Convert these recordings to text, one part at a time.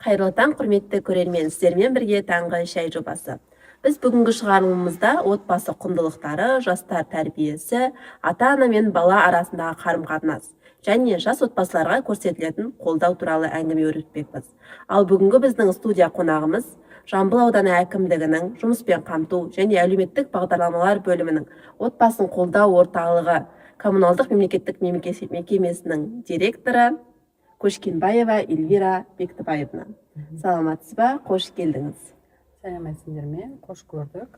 Қайырлы таң, құрметті көрермен! Сіздермен бірге «Таңғы шай» жобасы. Біз бүгінгі шығарылымымызда отбасы құндылықтары, жастар тәрбиесі, ата ана мен бала арасындағы қарым қатынас және жас отбасыларға көрсетілетін қолдау туралы әңгіме өрбітпекпіз. Ал бүгінгі біздің студия қонағымыз — Жамбыл ауданы әкімдігінің жұмыспен қамту және әлеуметтік бағдарламалар бөлімінің отбасын қолдау орталығы коммуналдық мемлекеттік мекемесінің директоры Көшкенбаева Эльвира Бектібаевна. Саламатсыз ба? Қош келдіңіз! Сәлеметсіңдер ме? Қош көрдік!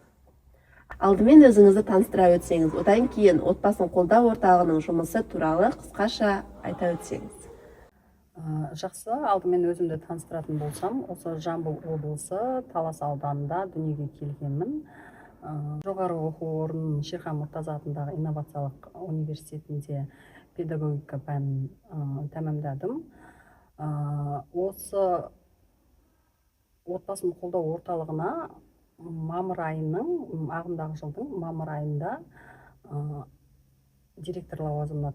Алдымен өзіңізді таныстыра өтсеңіз, одан кейін отбасын қолдау орталығының жұмысы туралы қысқаша айта өтсеңіз. Жақсы, алдымен өзімді таныстыратын болсам, осы Жамбыл облысы, Талас ауданында дүниеге келгенмін. Жоғары оқу орнының Шерхан Мұртаза атындағы инновациялық университетінде педагогика пәнін тәмамдадым. Осы отбасын қолдау орталығына мамыр айының, ағымдағы жылдың мамыр айында директор лауазымына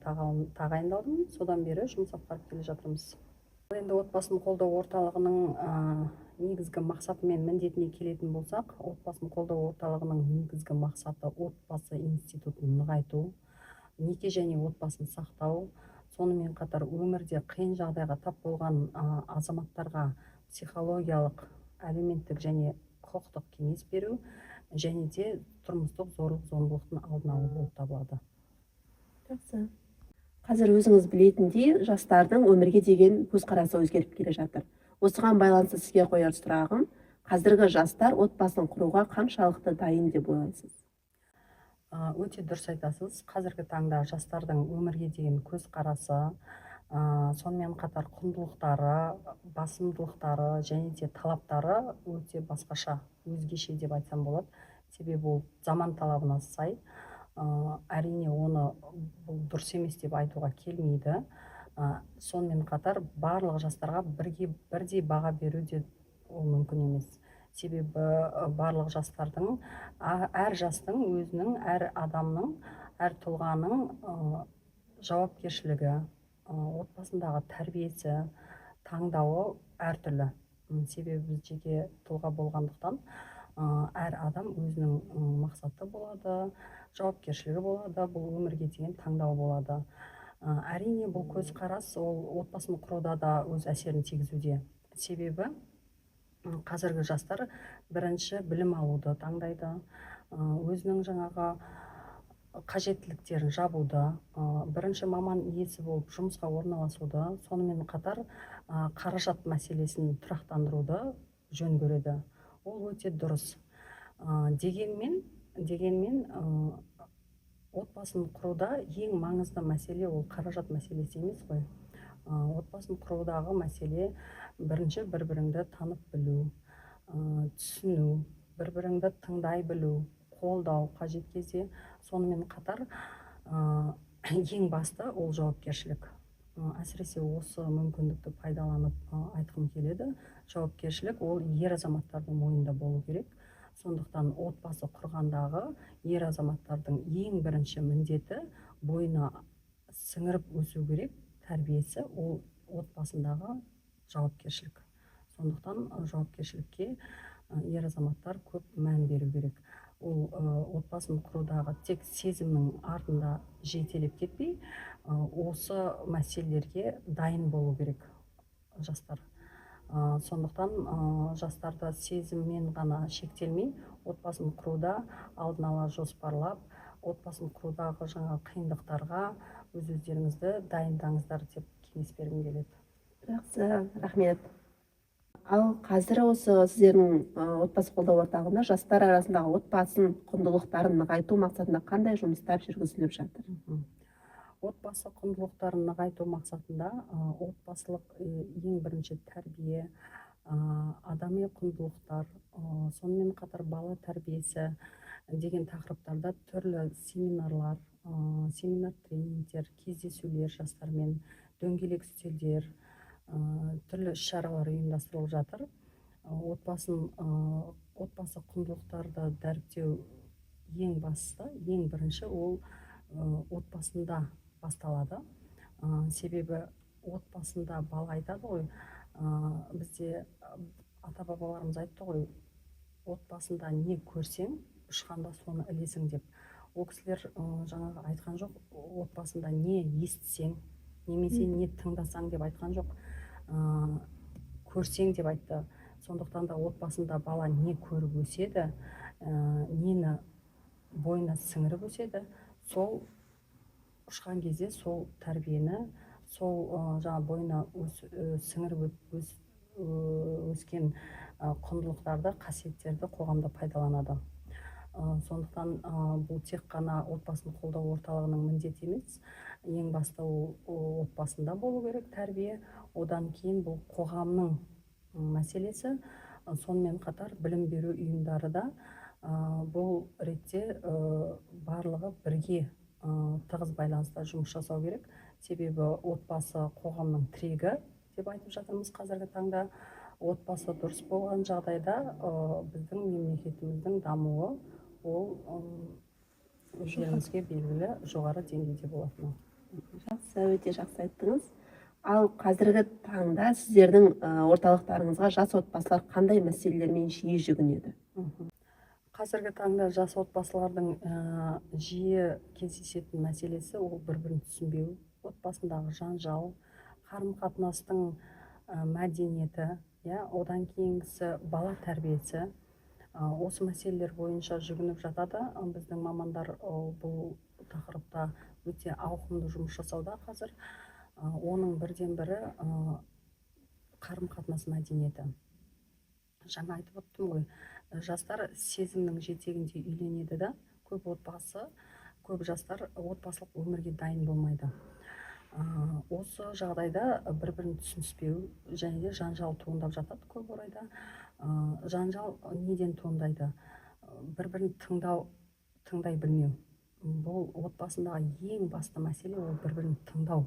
тағайындалдым. Содан бері жұмыс атқарып келе жатырмыз. Енді отбасын қолдау орталығының негізгі мақсаты мен міндетіне келетін болсақ, отбасын қолдау орталығының негізгі мақсаты — отбасы институтын нығайту, неке және отбасын сақтау, сонымен қатар өмірде қиын жағдайға тап болған азаматтарға психологиялық, әлеуметтік және құқықтық кеңес беру және де тұрмыстық зорлық зомбылықтың алдын алу болып табылады. Жақсы. Қазір өзіңіз білетіндей, жастардың өмірге деген көзқарасы өзгеріп келе жатыр. Осыған байланысты сізге қояр сұрағым: қазіргі жастар отбасын құруға қаншалықты дайын деп ойлайсыз? Өте дұрыс айтасыз. Қазіргі таңда жастардың өмірге деген көзқарасы, сонымен қатар құндылықтары, басымдылықтары және де талаптары өте басқаша, өзгеше деп айтсам болады. Себебі ол заман талабына сай. Әрине, оны бұл дұрыс емес деп айтуға келмейді. Сонымен қатар барлық жастарға бірге бірдей баға беру де ол мүмкін емес. Себебі барлық жастардың, әр жастың өзінің, әр адамның, әр тұлғаның жауапкершілігі, отбасындағы тәрбиесі, таңдауы әртүрлі. Себебі біз жеке тұлға болғандықтан, әр адам өзінің мақсаты болады, жауапкершілігі болады, бұл өмірге деген таңдауы болады. Әрине, бұл көзқарас ол отбасын құруда да өз әсерін тигізуде. Себебі қазіргі жастар бірінші білім алуды таңдайды, өзінің жаңағы қажеттіліктерін жабуды, бірінші маман иесі болып жұмысқа орналасуды, сонымен қатар қаражат мәселесін тұрақтандыруды жөн көреді. Ол өте дұрыс. Дегенмен, отбасын құруда ең маңызды мәселе ол қаражат мәселесі емес қой. Отбасын құрудағы мәселе — бірінші бір біріңді танып білу, түсіну, бір біріңді тыңдай білу, қолдау қажет кезде, сонымен қатар ең басты ол жауапкершілік. Әсіресе осы мүмкіндікті пайдаланып айтқым келеді: жауапкершілік ол ер азаматтардың мойнында болу керек. Сондықтан отбасы құрғандағы ер азаматтардың ең бірінші міндеті, бойына сіңіріп өсу керек тәрбиесі, ол отбасындағы жауапкершілік. Сондықтан жауапкершілікке ер азаматтар көп мән беру керек. Ол отбасын құрудағы тек сезімнің артында жетелеп кетпей, осы мәселелерге дайын болу керек жастар. Сондықтан жастарды сезіммен ғана шектелмей, отбасын құруда алдын ала жоспарлап, отбасын құрудағы жаңа қиындықтарға өз өздеріңізді дайындаңыздар деп кеңес бергім келеді. Жақсы, рахмет. Ал қазір осы сіздердің отбасы қолдау орталығында жастар арасындағы отбасын құндылықтарын нығайту мақсатында қандай жұмыстар жүргізіліп жатыр? Отбасы құндылықтарын нығайту мақсатында отбасылық ең бірінші тәрбие, адами құндылықтар, сонымен қатар бала тәрбиесі деген тақырыптарда түрлі семинарлар, семинар тренингтер, кездесулер жастармен, дөңгелек үстелдер, түрлі іс шаралар ұйымдастырылып жатыр. Отбасы құндылықтарды дәріптеу ең бастысы, ең бірінші ол отбасында басталады. Себебі отбасында бала айтады ғой. Бізде ата бабаларымыз айтты ғой, отбасында не көрсең, ұшқанда соны ілесің деп. Ол кісілер жаңағы айтқан жоқ, отбасында не естісең немесе не тыңдасаң деп айтқан жоқ, көрсең деп айтты. Сондықтан да отбасында бала не көріп өседі, нені бойына сіңіріп өседі, сол ұшқан кезде сол тәрбиені, сол жаңа бойына сіңіріп өскен құндылықтарды, қасиеттерді қоғамда пайдаланады. Сондықтан бұл тек қана отбасын қолдау орталығының міндеті емес, ең басты ол отбасында болу керек тәрбие. Одан кейін бұл қоғамның мәселесі. Сонымен қатар білім беру ұйымдары да бұл ретте барлығы бірге тығыз байланыста жұмыс жасау керек. Себебі отбасы қоғамның тірегі деп айтып жатырмыз қазіргі таңда. Отбасы дұрыс болған жағдайда біздің мемлекетіміздің дамуы ол өздеріңізге белгілі жоғары деңгейде болатыны. Жақсы, өте жақсы айттыңыз. Ал қазіргі таңда сіздердің орталықтарыңызға жас отбасылар қандай мәселелермен жиі жүгінеді? Қазіргі таңда жас отбасылардың жиі кездесетін мәселесі ол бір бірін түсінбеу, отбасындағы жанжал, қарым қатынастың мәдениеті, иә, одан кейінгісі бала тәрбиесі. Осы мәселелер бойынша жүгініп жатады. Біздің мамандар бұл тақырыпта өте ауқымды жұмыс жасауда қазір. Оның бірден бірі қарым қатынас мәдениеті. Жаңа айтып өттім ғой, жастар сезімнің жетегінде үйленеді да, көп отбасы, көп жастар отбасылық өмірге дайын болмайды. Осы жағдайда бір бірін түсініспеу және де жанжал туындап жатады көп орайда. Жанжал неден туындайды? Бір бірін тыңдай білмеу. Бұл отбасындағы ең басты мәселе ол бір бірін тыңдау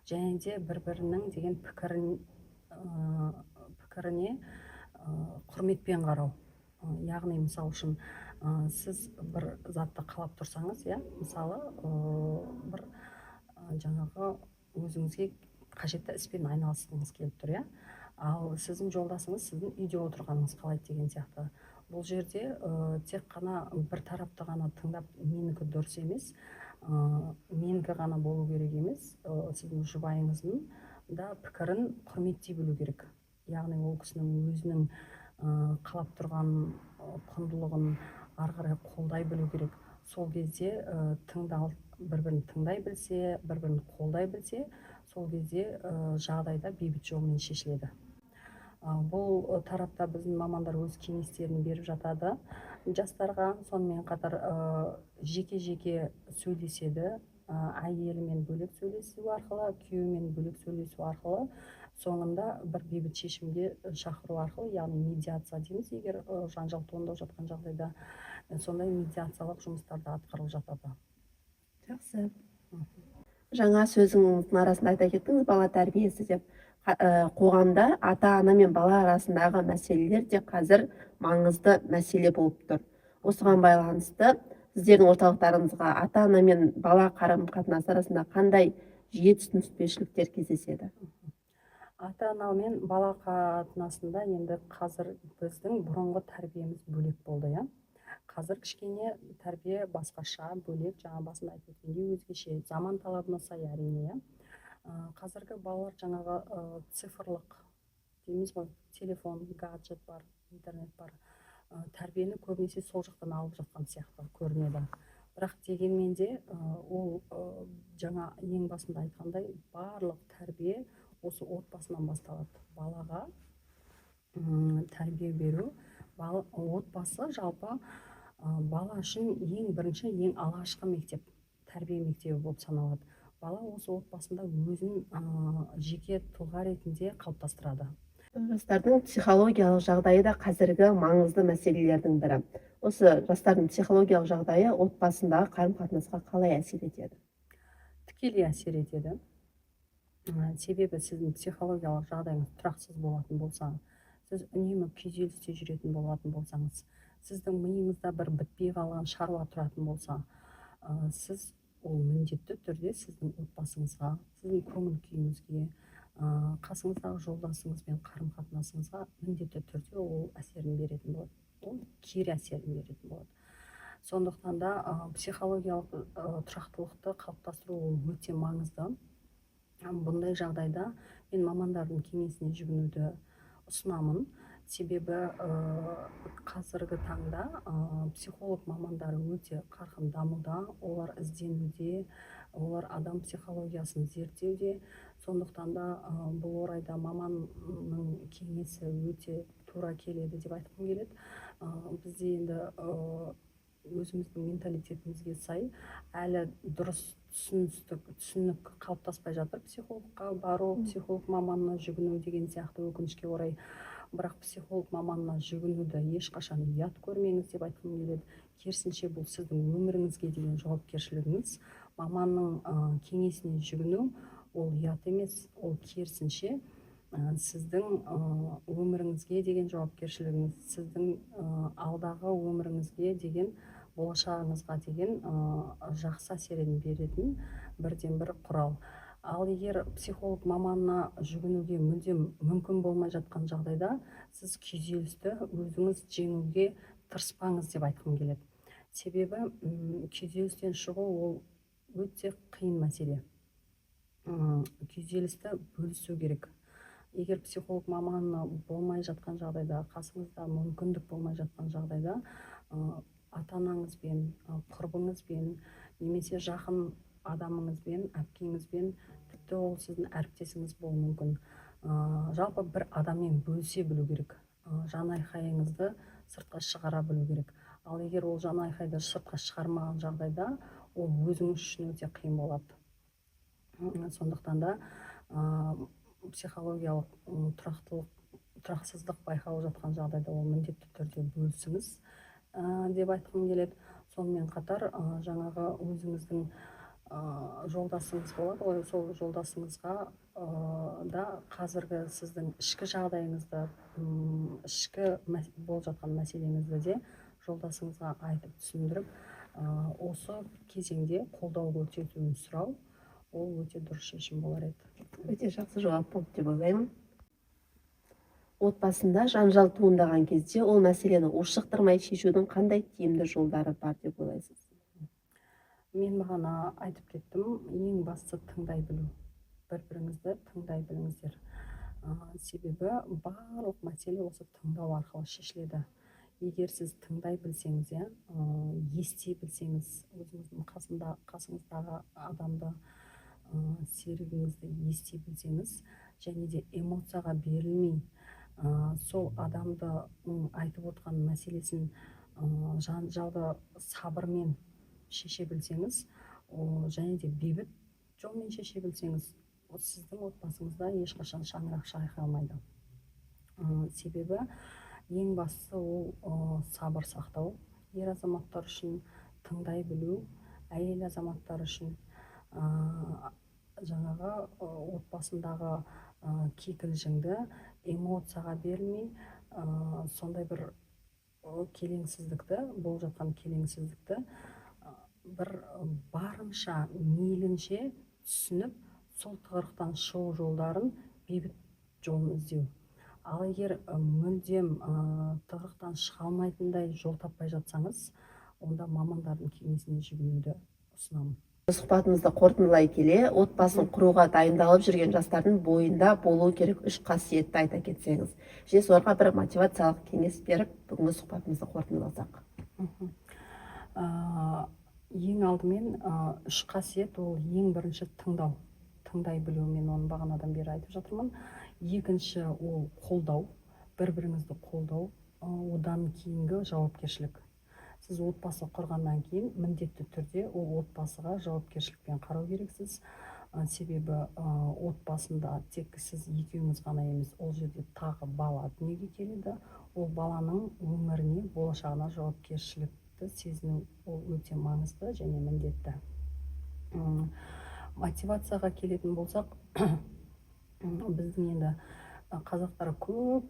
және де бір бірінің деген пікіріне құрметпен қарау. Яғни мысал үшін, сіз бір затты қалап тұрсаңыз, иә, мысалы, бір жаңағы өзіңізге қажетті іспен айналысқыңыз келіп тұр, иә, ал сіздің жолдасыңыз сіздің үйде отырғаныңыз қалайды деген сияқты. Бұл жерде тек қана бір тарапты ғана тыңдап, менікі дұрыс емес, менікі ғана болу керек емес, сіздің жұбайыңыздың да пікірін құрметтей білу керек. Яғни ол кісінің өзінің қалап тұрған құндылығын ары қарай қолдай білу керек. Сол кезде бір бірін тыңдай білсе, бір бірін қолдай білсе, сол кезде жағдайда бейбіт жолмен шешіледі. Бұл тарапта біздің мамандар өз кеңестерін беріп жатады жастарға. Сонымен қатар жеке-жеке сөйлеседі, әйелімен бөлек сөйлесу арқылы, күйеуімен бөлек сөйлесу арқылы, соңында бір бейбіт шешімге шақыру арқылы, яғни медиация дейміз, егер жанжал туындап жатқан жағдайда сондай медиациялық жұмыстар да атқарылып жатады. Жақсы. Жаңа сөзіңіздің арасында айта кеттіңіз бала тәрбиесі деп. Қоғамда ата-ана мен бала арасындағы мәселелер де қазір маңызды мәселе болып тұр. Осыған байланысты сіздердің орталықтарыңызға ата-ана мен бала қарым-қатынасы арасында қандай жиі түсініспеушіліктер кездеседі? Ата-ана мен бала қатынасында енді қазір біздің бұрынғы тәрбиеміз бөлек болды, иә. Қазір кішкене тәрбие басқаша, бөлек, жаңа басында айтып өткендей, өзгеше, заман талабына сай әрине, иә. Қазіргі балалар жаңағы цифрлық дейміз ғой, телефон, гаджет бар, интернет бар. Тәрбиені көбінесе сол жақтан алып жатқан сияқты көрінеді. Бірақ дегенмен де ол жаңа ең басында айтқандай, барлық тәрбие осы отбасынан басталады. Балаға тәрбие беру, отбасы жалпы бала үшін ең бірінші, ең алғашқы мектеп, тәрбие мектебі болып саналады. Бала осы отбасында өзін жеке тұлға ретінде қалыптастырады. Жастардың психологиялық жағдайы да қазіргі маңызды мәселелердің бірі. Осы жастардың психологиялық жағдайы отбасындағы қарым-қатынасқа қалай әсер етеді? Тікелей әсер етеді. Себебі сіздің психологиялық жағдайыңыз тұрақсыз болатын болса, сіз үнемі күйзелісте жүретін болатын болсаңыз, сіздің миыңызда бір бітпей қалған шаруа тұратын болса, сіз ол міндетті түрде сіздің отбасыңызға, сіздің көңіл күйіңізге, Қасыңыздағы жолдасыңызбен қарым қатынасыңызға міндетті түрде ол әсерін беретін болады, ол кері әсерін беретін болады. Сондықтан да психологиялық тұрақтылықты қалыптастыру ол өте маңызды. Бұндай жағдайда мен мамандардың кеңесіне жүгінуді ұсынамын, себебі қазіргі таңда психолог мамандары өте қарқын дамуда, олар ізденуде, олар адам психологиясын зерттеуде. Сондықтан да бұл орайда маманның кеңесі өте тура келеді деп айтқым келеді. Бізде енді өзіміздің менталитетімізге сай әлі дұрыс түсінік қалыптаспай жатыр психологқа бару, психолог маманына жүгіну деген сияқты, өкінішке орай. Бірақ психолог маманына жүгінуді ешқашан ұят көрмеңіз деп айтқым келеді. Керісінше, бұл сіздің өміріңізге деген жауапкершілігіңіз. Маманның кеңесіне жүгіну ол ұят емес, ол керісінше сіздің өміріңізге деген жауапкершілігіңіз, сіздің алдағы өміріңізге деген, болашағыңызға деген жақсы әсерін беретін бірден бір құрал. Ал егер психолог маманына жүгінуге мүлдем мүмкін болмай жатқан жағдайда, сіз күйзелісті өзіңіз жеңуге тырыспаңыз деп айтқым келеді. Себебі күйзелістен шығу ол өте қиын мәселе. Күйзелісті бөлісу керек. Егер психолог маманы болмай жатқан жағдайда, қасыңызда мүмкіндік болмай жатқан жағдайда, ата анаңызбен, құрбыңызбен немесе жақын адамыңызбен, әпкеңізбен, тіпті ол сіздің әріптесіңіз болуы мүмкін, жалпы бір адаммен бөлісе білу керек, жан айқайыңызды сыртқа шығара білу керек. Ал егер ол жан айқайды сыртқа шығармаған жағдайда, ол өзіңіз үшін өте қиын болады. Сондықтан да психологиялық тұрақтылық, тұрақсыздық байқалып жатқан жағдайда ол міндетті түрде бөлісіңіз деп айтқым келеді. Сонымен қатар жаңағы өзіңіздің жолдасыңыз болады ғой, сол жолдасыңызға да қазіргі сіздің ішкі жағдайыңызды, ішкі болып жатқан мәселеңізді де жолдасыңызға айтып түсіндіріп, осы кезеңде қолдау көрсетуін сұрау ол өте дұрыс шешім болар еді. Өте жақсы жауап болды деп ойлаймын. Отбасында жанжал туындаған кезде ол мәселені ушықтырмай шешудің қандай тиімді жолдары бар деп ойлайсыз? Мен бағана айтып кеттім, ең бастысы тыңдай білу. бір біріңізді тыңдай біліңіздер. Себебі барлық мәселе осы тыңдау арқылы шешіледі. Егер сіз тыңдай білсеңіз, иә, ести білсеңіз, өзіңіздің қасыңыздағы адамды, серігіңізді ести білсеңіз және де эмоцияға берілмей, сол адамды айтып отқан мәселесін, жанжалды сабырмен шеше білсеңіз, және де бейбіт жолмен шеше білсеңіз, ол сіздің отбасыңызда ешқашан шаңырақ шайқалмайды. Себебі ең бастысы ол сабыр сақтау ер азаматтар үшін, тыңдай білу әйел азаматтар үшін, жаңағы отбасындағы кикілжіңді эмоцияға берілмей, сондай бір келеңсіздікті, болып жатқан келеңсіздікті бір барынша, мейлінше түсініп, сол тығырықтан шығу жолдарын, бейбіт жолын іздеу. Ал егер мүлдем тығырықтан шыға алмайтындай жол таппай жатсаңыз, онда мамандардың кеңесіне жүгінуді ұсынамын. Сұхбатымызды қорытындылай келе, отбасын құруға дайындалып жүрген жастардың бойында болуы керек үш қасиетті айта кетсеңіз және соларға бір мотивациялық кеңес беріп, бүгінгі сұхбатымызды қорытындыласақ. Ең алдымен үш қасиет ол ең бірінші тыңдау, тыңдай білу. Мен оны бағанадан бері айтып жатырмын. Екінші ол қолдау, бір біріңізді қолдау. Одан кейінгі жауапкершілік. Сіз отбасы құрғаннан кейін міндетті түрде ол отбасыға жауапкершілікпен қарау керексіз. Себебі отбасында тек сіз екеуіңіз ғана емес, ол жерде тағы бала дүниеге келеді. Ол баланың өміріне, болашағына жауапкершілікті сезіну ол өте маңызды және міндетті. Мотивацияға келетін болсақ, біздің енді қазақтар көп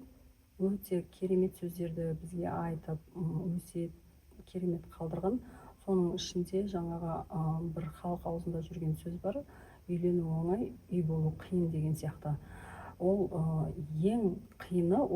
өте керемет сөздерді бізге айтып, өсиет керемет қалдырған. Соның ішінде жаңағы бір халық аузында жүрген сөз бар. Үйлену оңай, үй болу қиын деген сияқты. Ол ең қиыны осы.